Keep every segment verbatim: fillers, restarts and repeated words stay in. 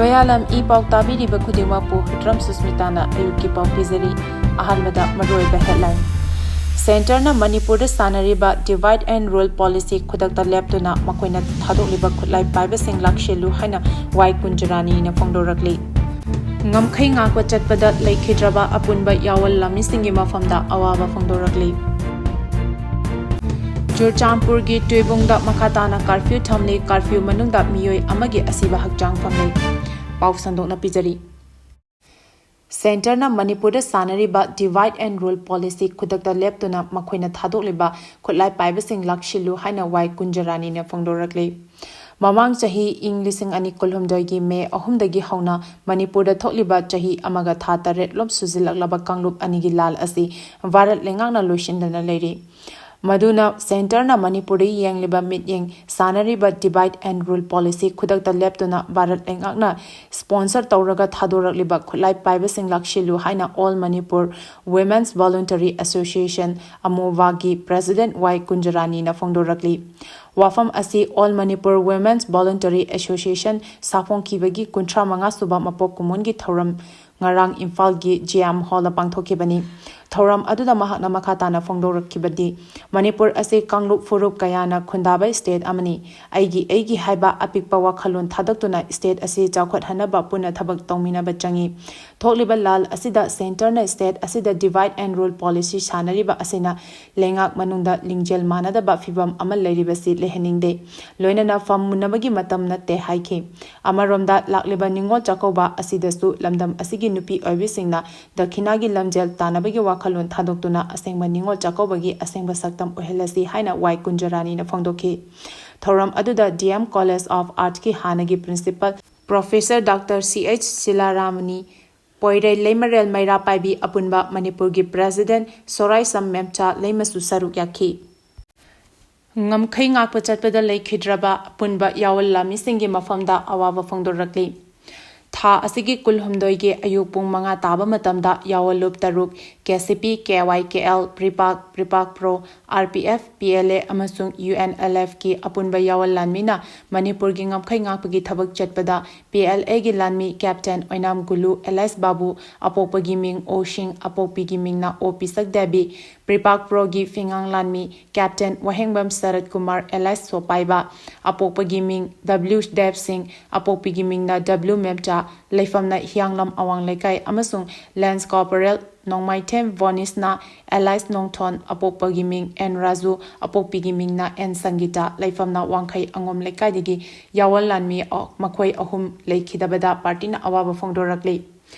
ꯂꯣꯌꯥꯂꯝ E ꯄꯥꯎ ꯇꯥꯕꯤꯔꯤꯕ ꯈꯨꯗꯤꯡꯃꯛꯄꯨ ꯍꯨꯇ꯭ꯔꯝ ꯁꯨꯁꯃꯤꯇꯥꯅ ꯑꯌꯨꯛꯀꯤ ꯄꯥꯎ ꯄꯤꯖꯔꯤ꯫ ꯑꯍꯥꯟꯕꯗ ꯃꯔꯨꯑꯣꯏꯕ headline꯫ Centreꯅ ꯃꯅꯤꯄꯨꯔꯗ ꯁꯥꯟꯅꯔꯤꯕ divide and rule policy ꯈꯨꯗꯛꯇ ꯂꯦꯞꯇꯨꯅ ꯃꯈꯣꯏꯅ ꯊꯥꯗꯣꯛꯂꯤꯕ ꯈꯨꯠꯂꯥꯏ ꯄꯥꯏꯕꯁꯤꯡ ꯂꯥꯛꯁꯤꯜꯂꯨ ꯍꯥꯏꯅ ꯋꯥꯏ ꯀꯨꯟꯖꯔꯥꯅꯤꯅ ꯐꯣꯡꯗꯣꯔꯛꯂꯤ꯫ ꯉꯝꯈꯩ ꯉꯥꯛꯄ ꯆꯠꯄꯗ ꯂꯩꯈꯤꯗ꯭ꯔꯕ ꯑꯄꯨꯟꯕ ꯌꯥꯑꯣꯜ ꯂꯥꯟꯃꯤꯁꯤꯡꯒꯤ ꯃꯐꯝꯗ ꯑꯋꯥꯕ ꯐꯣꯡꯗꯣꯔꯛꯂꯤ꯫ ꯆꯨꯔꯆꯥꯟꯄꯨꯔꯒꯤ ꯇꯨꯏꯕꯨꯡꯗ ꯃꯈꯥ ꯇꯥꯅ curfew ꯊꯝꯂꯤ꯫ Curfew ꯃꯅꯨꯡꯗ ꯃꯤꯑꯣꯏ ꯑꯃꯒꯤ ꯑꯁꯤꯕ ꯍꯛꯆꯥꯡ ꯐꯪꯂꯦ꯫ ꯄꯥꯎ ꯁꯟꯗꯣꯛꯅ ꯄꯤꯖꯔꯤ꯫ Centreꯅ ꯃꯅꯤꯄꯨꯔꯗ ꯁꯥꯟꯅꯔꯤꯕ divide and rule policy ꯈꯨꯗꯛꯇ ꯂꯦꯞꯇꯨꯅ ꯃꯈꯣꯏꯅ ꯊꯥꯗꯣꯛꯂꯤꯕ ꯈꯨꯠꯂꯥꯏ ꯄꯥꯏꯕꯁꯤꯡ ꯂꯥꯛꯁꯤꯜꯂꯨ ꯍꯥꯏꯅ ꯋꯥꯏ ꯀꯨꯟꯖꯔꯥꯅꯤꯅ ꯐꯣꯡꯗꯣꯔꯛꯂꯤ꯫ ꯃꯃꯥꯡ ꯆꯍꯤ ꯏꯪ ꯂꯤꯁꯤꯡ ꯑꯅꯤ ꯀꯨꯟꯍꯨꯝꯗꯣꯏꯒꯤ ꯃꯦ ꯑꯍꯨꯝꯗꯒꯤ ꯍꯧꯅ ꯃꯅꯤꯄꯨꯔꯗ ꯊꯣꯛꯂꯤꯕ ꯆꯍꯤ ꯑꯃꯒ ꯊꯥ ꯇꯔꯦꯠꯂꯣꯝ ꯁꯨꯖꯤꯜꯂꯛꯂꯕ ꯀꯥꯡꯂꯨꯞ ꯑꯅꯤꯒꯤ ꯂꯥꯜ ꯑꯁꯤ ꯚꯥꯔꯠ ꯂꯩꯉꯥꯛꯅ ꯂꯣꯏꯁꯤꯟꯗꯅ ꯂꯩꯔꯤ꯫ ꯃꯗꯨꯅ Centreꯅ ꯃꯅꯤꯄꯨꯔꯗ ꯌꯦꯡꯂꯤꯕ ꯃꯤꯠꯌꯦꯡ ꯁꯥꯟꯅꯔꯤꯕ divide and rule policy ꯈꯨꯗꯛꯇ ꯂꯦꯞꯇꯨꯅ ꯚꯥꯔꯠ ꯂꯩꯉꯥꯛꯅ sponsor ꯇꯧꯔꯒ ꯊꯥꯗꯣꯔꯛꯂꯤꯕ ꯈꯨꯠꯂꯥꯏ ꯄꯥꯏꯕꯁꯤꯡ ꯂꯥꯛꯁꯤꯜꯂꯨ ꯍꯥꯏꯅ All Manipur Women's Voluntary Association, ꯑꯃꯣꯕꯥꯒꯤ president ꯋꯥꯏ ꯀꯨꯟꯖꯔꯥꯅꯤꯅ ꯐꯣꯡꯗꯣꯔꯛꯂꯤ꯫ ꯋꯥꯐꯝ ꯑꯁꯤ All Manipur Women's Voluntary Association ꯁꯥꯐꯣꯡꯈꯤꯕꯒꯤ ꯀꯨꯟꯊ꯭ꯔꯥ ꯃꯉꯥ ꯁꯨꯕ ꯃꯄꯣꯛ ꯀꯨꯝꯑꯣꯟꯒꯤ ꯊꯧꯔꯝ ꯉꯔꯥꯡ ꯏꯝꯐꯥꯜꯒꯤ G M Hallꯗ ꯄꯥꯡꯊꯣꯛꯈꯤꯕꯅꯤ꯫ ꯊꯧꯔꯝ ꯑꯗꯨꯗ ꯃꯍꯥꯛꯅ ꯃꯈꯥ ꯇꯥꯅ ꯐꯣꯡꯗꯣꯔꯛꯈꯤꯕꯗꯤ, ꯃꯅꯤꯄꯨꯔ ꯑꯁꯤ ꯀꯥꯡꯂꯨꯞ ꯐꯨꯔꯨꯞ ꯀꯌꯥꯅ ꯈꯨꯟꯗꯥꯕ state ꯑꯃꯅꯤ꯫ ꯑꯩꯒꯤ, ꯑꯩꯒꯤ ꯍꯥꯏꯕ ꯑꯄꯤꯛꯄ ꯋꯥꯈꯜꯂꯣꯟ ꯊꯥꯗꯣꯛꯇꯨꯅ state ꯑꯁꯤ ꯆꯥꯎꯈꯠꯍꯟꯅꯕ ꯄꯨꯟꯅ ꯊꯕꯛ ꯇꯧꯃꯤꯟꯅꯕ ꯆꯪꯏ꯫ ꯊꯣꯛꯂꯤꯕ ꯂꯥꯜ ꯑꯁꯤꯗ Centreꯅ state ꯑꯁꯤꯗ divide and rule policy ꯁꯥꯟꯅꯔꯤꯕ ꯑꯁꯤꯅ ꯂꯩꯉꯥꯛ ꯃꯅꯨꯡꯗ ꯂꯤꯡꯖꯦꯜ ꯃꯥꯟꯅꯗꯕ ꯐꯤꯚꯝ ꯑꯃ ꯂꯩꯔꯤꯕꯁꯤ ꯂꯩꯍꯟꯅꯤꯡꯗꯦ꯫ ꯂꯣꯏꯅꯅ ꯐꯝ ꯃꯨꯟꯅꯕꯒꯤ ꯃꯇꯝ ꯅꯠꯇꯦ ꯍꯥꯏꯈꯤ꯫ ꯑꯃꯔꯣꯝꯗ ꯂꯥꯛꯂꯤꯕ ꯅꯤꯉꯣꯜ ꯆꯥꯛꯀꯧꯕ ꯑꯁꯤꯗꯁꯨ ꯂꯝꯗꯝ ꯑꯁꯤꯒꯤ ꯅꯨꯄꯤ ꯑꯣꯏꯕꯤꯁꯤꯡꯅ ꯗꯈꯤꯅꯥꯒꯤ ꯂꯝꯖꯦꯜ ꯇꯥꯟꯅꯕꯒꯤ ꯋꯥꯈꯜꯂꯣꯟ ꯊꯥꯗꯣꯛꯇꯨꯅ ꯑꯁꯦꯡꯕ ꯅꯤꯉꯣꯜ ꯆꯥꯛꯀꯧꯕꯒꯤ ꯑꯁꯦꯡꯕ ꯁꯛꯇꯝ ꯑꯣꯏꯍꯜꯂꯁꯤ ꯍꯥꯏꯅ ꯋꯥꯏ ꯀꯨꯟꯖꯔꯥꯅꯤꯅ ꯐꯣꯡꯗꯣꯛꯈꯤ꯫ ꯊꯧꯔꯝ ꯑꯗꯨꯗ D M College of Artsꯀꯤ ꯍꯥꯟꯅꯒꯤ principal Professor Doctor C H ꯁꯤꯂꯥꯔꯥꯃꯅꯤ, ꯄꯣꯏꯔꯩ Leimarel ꯃꯩꯔꯥ ꯄꯥꯏꯕꯤ ꯑꯄꯨꯟꯕ ꯃꯅꯤꯄꯨꯔꯒꯤ president ꯁꯣꯔꯥꯏꯁꯝ ꯃꯦꯝꯆꯥ ꯂꯩꯃꯁꯨ ꯁꯔꯨꯛ ꯌꯥꯈꯤ꯫ ꯉꯝꯈꯩ ꯉꯥꯛꯄ ꯆꯠꯄꯗ ꯂꯩꯈꯤꯗ꯭ꯔꯕ ꯑꯄꯨꯟꯕ ꯌꯥꯑꯣꯜ ꯂꯥꯃꯤꯁꯤꯡꯒꯤ ꯃꯐꯝꯗ ꯑꯋꯥꯕ ꯐꯣꯡꯗꯣꯔꯛꯂꯤ꯫ ꯊꯥ ꯑꯁꯤꯒꯤ ꯀꯨꯟꯍꯨꯝꯗꯣꯏꯒꯤ ꯑꯌꯨꯛ ꯄꯨꯡ ꯃꯉꯥ ꯇꯥꯕ ꯃꯇꯝꯗ ꯌꯥꯑꯣꯟꯂꯨꯞ ꯇꯔꯨꯛ, K C P, K Y K L, PREPAK, PREPAK pro, R P F, P L A ꯑꯃꯁꯨꯡ ꯌꯨ ꯑꯦꯟ ꯑꯦꯜ ꯑꯦꯐꯀꯤ ꯑꯄꯨꯟꯕ ꯌꯥꯑꯣꯟ ꯂꯥꯟꯃꯤꯅ ꯃꯅꯤꯄꯨꯔꯒꯤ ꯉꯝꯈꯩ ꯉꯥꯛꯄꯒꯤ ꯊꯕꯛ ꯆꯠꯄꯗ ꯄꯤ ꯑꯦꯜ ꯑꯦꯒꯤ ꯂꯥꯟꯃꯤ ꯀꯦꯞꯇꯦꯟ ꯑꯣꯏꯅꯥꯝ ꯒꯨꯂꯨ, ꯑꯦꯂꯥꯏꯁ ꯕꯥꯕꯨ, ꯑꯄꯣꯛꯄꯒꯤ ꯃꯤꯡ ꯑꯣ ꯁꯤꯡ, ꯑꯄꯣꯛꯄꯤꯒꯤ ꯃꯤꯡꯅ ꯑꯣ ꯄꯤꯁꯛ ꯗꯦꯕꯤ, ꯄ꯭ꯔꯤꯄꯥꯛ ꯄ꯭ꯔꯣꯒꯤ ꯐꯤꯉꯥꯡ ꯂꯥꯟꯃꯤ ꯀꯦꯞꯇꯦꯟ ꯋꯥꯍꯦꯡꯕꯝ ꯁꯔꯠ ꯀꯨꯃꯥꯔ, ꯑꯦꯂꯥꯏꯁ ꯁꯣꯄꯥꯏꯕ, ꯑꯄꯣꯛꯄꯒꯤ ꯃꯤꯡ ꯗꯕ꯭ꯂꯤꯎ ꯗꯦꯕ ꯁꯤꯡ, ꯑꯄꯣꯛꯄꯤꯒꯤ ꯃꯤꯡꯅ ꯗꯕ꯭ꯂꯤꯎ ꯃꯦꯝꯆꯥ, ꯂꯩꯐꯝꯅ ꯍꯤꯌꯥꯡꯂꯝ ꯑꯋꯥꯡ ꯂꯩꯀꯥꯏ, ꯑꯃꯁꯨꯡ ꯂꯦꯟꯁ ꯀꯣꯔꯄꯣꯔꯦꯜ ꯅꯣꯡꯃꯥꯏꯊꯦꯝ ꯚꯣꯅꯤꯁꯅ ꯑꯦꯂꯥꯏꯁ ꯅꯣꯡꯊꯣꯟ, ꯑꯄꯣꯛꯄꯒꯤ ꯃꯤꯡ ꯑꯦꯟ ꯔꯥꯖꯨ, ꯑꯄꯣꯛꯄꯤꯒꯤ ꯃꯤꯡꯅ ꯑꯦꯟ ꯁꯪꯒꯤꯇꯥ, ꯂꯩꯐꯝꯅ ꯋꯥꯡꯈꯩ ꯑꯉꯣꯝ ꯂꯩꯀꯥꯏꯗꯒꯤ ꯌꯥꯑꯣꯟ ꯂꯥꯟꯃꯤ ꯑ-, ꯃꯈꯣꯏ ꯑꯍꯨꯝ ꯂꯩꯈꯤꯗꯕꯗ ꯄꯥꯔꯇꯤꯅ ꯑꯋꯥꯕ ꯐꯣꯡꯗꯣꯔꯛꯂꯤ꯫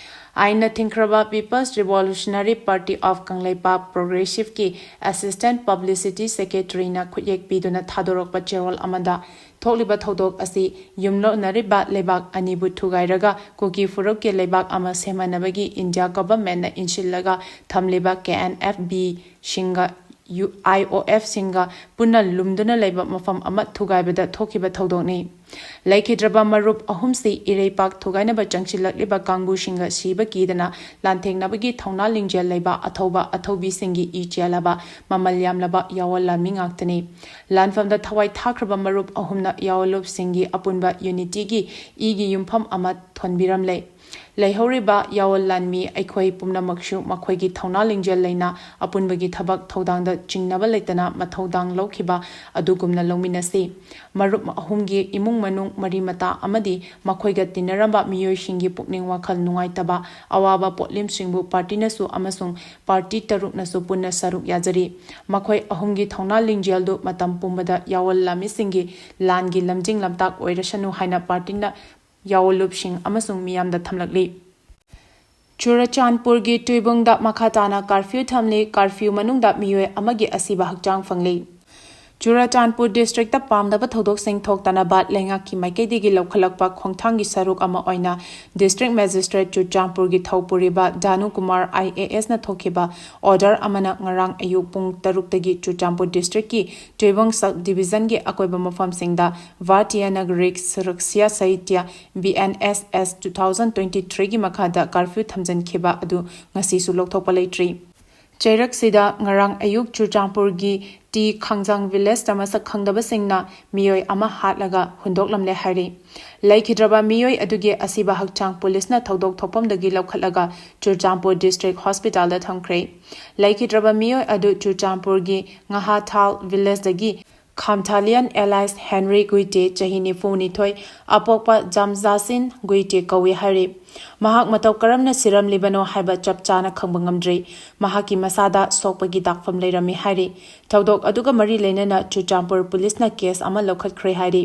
ꯑꯥꯏꯟꯅ ꯊꯤꯡꯈ꯭ꯔꯕ People's Revolutionary Party of Kangleipak, ꯄ꯭ꯔꯣꯒ꯭ꯔꯦꯁꯤꯚꯀꯤ ꯑꯦꯁꯤꯁꯇꯦꯟꯠ ꯄꯕ꯭ꯂꯤꯁꯤꯇꯤ ꯁꯦꯀ꯭ꯔꯦꯇꯔꯤꯅ ꯈꯨꯠꯌꯦꯛ ꯄꯤꯗꯨꯅ ꯊꯥꯗꯣꯔꯛꯄ ꯆꯦꯔꯣꯜ ꯑꯃꯗ ꯊꯣꯛꯂꯤꯕ ꯊꯧꯗꯣꯛ ꯑꯁꯤ ꯌꯨꯝꯂꯣꯟꯅꯔꯤꯕ ꯂꯩꯕꯥꯛ ꯑꯅꯤꯕꯨ ꯊꯨꯒꯥꯏꯔꯒ ꯀꯨꯀꯤ ꯐꯨꯔꯨꯞꯀꯤ ꯂꯩꯕꯥꯛ ꯑꯃ ꯁꯦꯝꯍꯟꯅꯕꯒꯤ ꯏꯟꯗꯤꯌꯥ ꯒꯚꯔꯟꯃꯦꯟꯠꯅ ꯏꯟꯁꯤꯜꯂꯒ ꯊꯝꯂꯤꯕ ꯀꯦ ꯑꯦꯟ ꯑꯦꯐ ꯕꯤꯁꯤꯡꯒ ꯌꯨ-, ꯑꯥꯏ ꯑꯣ ꯑꯦꯐꯁꯤꯡꯒ ꯄꯨꯟꯅ ꯂꯨꯝꯗꯨꯅ ꯂꯩꯕ ꯃꯐꯝ ꯑꯃ ꯊꯨꯒꯥꯏꯕꯗ ꯊꯣꯛꯈꯤꯕ ꯊꯧꯗꯣꯛꯅꯤ꯫ ꯂꯩꯈꯤꯗ꯭ꯔꯕ ꯃꯔꯨꯞ ꯑꯍꯨꯝꯁꯤ ꯏꯔꯩꯄꯥꯛ ꯊꯨꯒꯥꯏꯅꯕ ꯆꯪꯁꯤꯜꯂꯛꯂꯤꯕ ꯀꯥꯡꯕꯨꯁꯤꯡꯒ ꯁꯤꯕ ꯀꯤꯗꯅ ꯂꯥꯟꯊꯦꯡꯅꯕꯒꯤ ꯊꯧꯅꯥ ꯂꯤꯡꯖꯦꯜ ꯂꯩꯕ ꯑꯊꯧꯕ ꯑꯊꯧꯕꯤꯁꯤꯡꯒꯤ ꯏ ꯆꯦꯜꯂꯕ ꯃꯃꯜ ꯌꯥꯝꯂꯕ ꯌꯥꯑꯣꯟ ꯂꯥꯟꯃꯤ ꯉꯥꯛꯇꯅꯤ꯫ ꯂꯥꯟꯐꯝꯗ ꯊꯋꯥꯏ ꯊꯥꯈ꯭ꯔꯕ ꯃꯔꯨꯞ ꯑꯍꯨꯝꯅ ꯌꯥꯑꯣꯟꯂꯨꯞꯁꯤꯡꯒꯤ ꯑꯄꯨꯟꯕ ꯌꯨꯅꯤꯇꯤꯒꯤ ꯏꯒꯤ ꯌꯨꯝꯐꯝ ꯑꯃ ꯊꯣꯟꯕꯤꯔꯝꯂꯦ꯫ ꯂꯩꯍꯧꯔꯤꯕ ꯌꯥꯑꯣꯟ ꯂꯥꯟꯃꯤ ꯑꯩꯈꯣꯏ ꯄꯨꯝꯅꯃꯛꯁꯨ ꯃꯈꯣꯏꯒꯤ ꯊꯧꯅꯥ ꯂꯤꯡꯖꯦꯜ ꯂꯩꯅ ꯑꯄꯨꯟꯕꯒꯤ ꯊꯕꯛ ꯊꯧꯗꯥꯡꯗ ꯆꯤꯡꯅꯕ ꯂꯩꯇꯅ ꯃꯊꯧꯗꯥꯡ ꯂꯧꯈꯤꯕ ꯑꯗꯨꯒꯨꯝꯅ ꯂꯧꯃꯤꯟꯅꯁꯤ꯫ ꯃꯔꯨꯞ ꯑꯍꯨꯝꯒꯤ ꯏꯃꯨꯡ ꯃꯅꯨꯡ, ꯃꯔꯤ ꯃꯇꯥ ꯑꯃꯗꯤ ꯃꯈꯣꯏꯒ ꯇꯤꯟꯅꯔꯝꯕ ꯃꯤꯑꯣꯏꯁꯤꯡꯒꯤ ꯄꯨꯛꯅꯤꯡ ꯋꯥꯈꯜ ꯅꯨꯡꯉꯥꯏꯇꯕ ꯑꯋꯥꯕ ꯄꯣꯠꯂꯤꯝꯁꯤꯡꯕꯨ ꯄꯥꯔꯇꯤꯅꯁꯨ ꯑꯃꯁꯨꯡ ꯄꯥꯔꯇꯤ ꯇꯔꯨꯛꯅꯁꯨ ꯄꯨꯟꯅ ꯁꯔꯨꯛ ꯌꯥꯖꯔꯤ꯫ ꯃꯈꯣꯏ ꯑꯍꯨꯝꯒꯤ ꯊꯧꯅꯥ ꯂꯤꯡꯖꯦꯜꯗꯨ ꯃꯇꯝ ꯄꯨꯝꯕꯗ ꯌꯥꯑꯣꯟ ꯂꯥꯟꯃꯤꯁꯤꯡꯒꯤ ꯂꯥꯟꯒꯤ ꯂꯝꯖꯤꯡ ꯂꯝꯇꯥꯛ ꯑꯣꯏꯔꯁꯅꯨ ꯍꯥꯏꯅ ꯄꯥꯔꯇꯤꯅ ꯌꯥꯑꯣꯟꯂꯨꯞꯁꯤꯡ ꯑꯃꯁꯨꯡ ꯃꯤꯌꯥꯝꯗ ꯊꯝꯂꯛꯂꯤ꯫ ꯆꯨꯔꯆꯥꯟꯄꯨꯔꯒꯤ ꯇꯨꯏꯕꯨꯡꯗ ꯃꯈꯥ ꯇꯥꯅ ꯀꯥꯔꯐ꯭ꯌꯨ ꯊꯝꯂꯤ꯫ ꯀꯥꯔꯐ꯭ꯌꯨ ꯃꯅꯨꯡꯗ ꯃꯤꯑꯣꯏ ꯑꯃꯒꯤ ꯑꯁꯤꯕ ꯍꯛꯆꯥꯡ ꯐꯪꯂꯤ꯫ ꯆꯨꯔꯆꯥꯟꯄꯨꯔ ꯗꯤꯁꯇ꯭ꯔꯤꯛꯇ ꯄꯥꯝꯗꯕ ꯊꯧꯗꯣꯛꯁꯤꯡ ꯊꯣꯛꯇꯅꯕ ꯂꯩꯉꯥꯛꯀꯤ ꯃꯥꯏꯀꯩꯗꯒꯤ ꯂꯧꯈꯠꯂꯛꯄ ꯈꯣꯡꯊꯥꯡꯒꯤ ꯁꯔꯨꯛ ꯑꯃ ꯑꯣꯏꯅ ꯗꯤꯁꯇ꯭ꯔꯤꯛ ꯃꯦꯖꯤꯁꯇ꯭ꯔꯦꯠ ꯆꯨꯔꯆꯥꯟꯄꯨꯔꯒꯤ ꯊꯧꯄꯨꯔꯤꯕ ꯙꯥꯅꯨ ꯀꯨꯃꯥꯔ ꯑꯥꯏ ꯑꯦ ꯑꯦꯁꯅ ꯊꯣꯛꯈꯤꯕ ꯑꯣꯔꯗꯔ ꯑꯃꯅ ꯉꯔꯥꯡ ꯑꯌꯨꯛ ꯄꯨꯡ ꯇꯔꯨꯛꯇꯒꯤ ꯆꯨꯔꯆꯥꯟꯄꯨꯔ ꯗꯤꯁꯇ꯭ꯔꯤꯛꯀꯤ ꯇꯨꯏꯕꯣꯡ ꯁꯕ ꯗꯤꯕꯤꯖꯟꯒꯤ ꯑꯀꯣꯏꯕ ꯃꯐꯝꯁꯤꯡꯗ Bharatiya Nagarik Suraksha Sanhita B N S S two thousand twenty ꯊ꯭ꯔꯤꯒꯤ ꯃꯈꯥꯗ ꯀꯥꯔꯐ꯭ꯌꯨ ꯊꯝꯖꯤꯟꯈꯤꯕ ꯑꯗꯨ ꯉꯁꯤꯁꯨ ꯂꯧꯊꯣꯛꯄ ꯂꯩꯇ꯭ꯔꯤ꯫ ꯆꯩꯔꯛꯁꯤꯗ ꯉꯔꯥꯡ ꯑꯌꯨꯛ ꯆꯨꯔꯆꯥꯟꯄꯨꯔꯒꯤ ꯇꯤ ꯈꯥꯡꯖꯥꯡ ꯚꯤꯂꯦꯖꯇ ꯃꯁꯛ ꯈꯪꯗꯕꯁꯤꯡꯅ ꯃꯤꯑꯣꯏ ꯑꯃ ꯍꯥꯠꯂꯒ ꯍꯨꯟꯗꯣꯛꯂꯝꯂꯦ ꯍꯥꯏꯔꯤ꯫ ꯂꯩꯈꯤꯗ꯭ꯔꯕ ꯃꯤꯑꯣꯏ ꯑꯗꯨꯒꯤ ꯑꯁꯤꯕ ꯍꯛꯆꯥꯡ ꯄꯨꯂꯤꯁꯅ ꯊꯧꯗꯣꯛ ꯊꯣꯛꯐꯝꯗꯒꯤ ꯂꯧꯈꯠꯂꯒ ꯆꯨꯔꯆꯥꯟꯄꯨꯔ ꯗꯤꯁꯇ꯭ꯔꯤꯛ ꯍꯣꯁꯄꯤꯇꯥꯜꯗ ꯊꯝꯈ꯭ꯔꯦ꯫ ꯂꯩꯈꯤꯗ꯭ꯔꯕ ꯃꯤꯑꯣꯏ ꯑꯗꯨ ꯆꯨꯔꯆꯥꯟꯄꯨꯔꯒꯤ ꯉꯍꯥꯊꯥꯜ ꯚꯤꯂꯦꯖꯇꯒꯤ ꯈꯥꯝꯊꯥꯂꯤꯌꯟ ꯑꯦꯂꯥꯏꯁ ꯍꯦꯟꯔꯤ ꯒꯨꯏꯇꯦ, ꯆꯍꯤ ꯅꯤꯐꯨ ꯅꯤꯊꯣꯏ, ꯑꯄꯣꯛꯄ ꯖꯥꯝꯖꯥꯁꯤꯟ ꯒꯨꯏꯇꯦ ꯀꯧꯏ ꯍꯥꯏꯔꯤ꯫ ꯃꯍꯥꯛ ꯃꯇꯧ ꯀꯔꯝꯅ ꯁꯤꯔꯝꯂꯤꯕꯅꯣ ꯍꯥꯏꯕ ꯆꯞ ꯆꯥꯅ ꯈꯪꯕ ꯉꯝꯗ꯭ꯔꯤ꯫ ꯃꯍꯥꯛꯀꯤ ꯃꯁꯥꯗ ꯁꯣꯛꯄꯒꯤ ꯗꯥꯛꯐꯝ ꯂꯩꯔꯝꯃꯤ ꯍꯥꯏꯔꯤ꯫ ꯊꯧꯗꯣꯛ ꯑꯗꯨꯒ ꯃꯔꯤ ꯂꯩꯅꯅ ꯆꯨꯔꯆꯥꯟꯄꯨꯔ ꯄꯨꯂꯤꯁꯅ ꯀꯦꯁ ꯑꯃ ꯂꯧꯈꯠꯈ꯭ꯔꯦ ꯍꯥꯏꯔꯤ꯫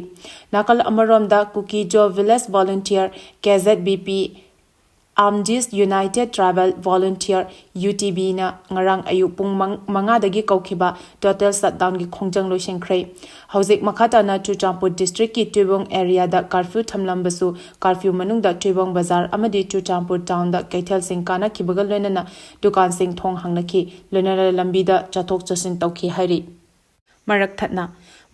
ꯅꯥꯀꯜ ꯑꯃꯔꯣꯝꯗ Kukijo village volunteer, K Z V P, ꯑꯥꯝꯖꯤꯁ united tribal volunteer, U T ꯚꯤꯅ ꯉꯔꯥꯡ ꯑꯌꯨꯛ ꯄꯨꯡ ꯃꯪ-, ꯃꯉꯥꯗꯒꯤ ꯀꯧꯈꯤꯕ ꯇꯣꯇꯦꯜ ꯁꯠꯗꯥꯎꯟꯒꯤ ꯈꯣꯡꯖꯪ ꯂꯣꯏꯁꯤꯟꯈ꯭ꯔꯦ꯫ ꯍꯧꯖꯤꯛ ꯃꯈꯥ ꯇꯥꯅ ꯆꯨꯔꯆꯥꯟꯄꯨꯔ ꯗꯤꯁꯇ꯭ꯔꯤꯛꯀꯤ ꯇꯨꯏꯕꯣꯡ ꯑꯦꯔꯤꯌꯥꯗ ꯀꯥꯔꯐ꯭ꯌꯨ ꯊꯝꯂꯝꯕꯁꯨ ꯀꯥꯔꯐ꯭ꯌꯨ ꯃꯅꯨꯡꯗ ꯇꯨꯏꯕꯣꯡ ꯕꯖꯥꯔ ꯑꯃꯗꯤ ꯆꯨꯔꯆꯥꯟꯄꯨꯔ ꯇꯥꯎꯟꯗ ꯀꯩꯊꯦꯜꯁꯤꯡ ꯀꯥꯅꯈꯤꯕꯒ ꯂꯣꯏꯅꯅ ꯗꯨꯀꯥꯟꯁꯤꯡ ꯊꯣꯡ ꯍꯥꯡꯅꯈꯤ꯫ ꯂꯣꯏꯅꯅ ꯂꯝꯕꯤꯗ ꯆꯠꯊꯣꯛ ꯆꯠꯁꯤꯟ ꯇꯧꯈꯤ ꯍꯥꯏꯔꯤ꯫ ꯃꯔꯛ ꯊꯠꯅ,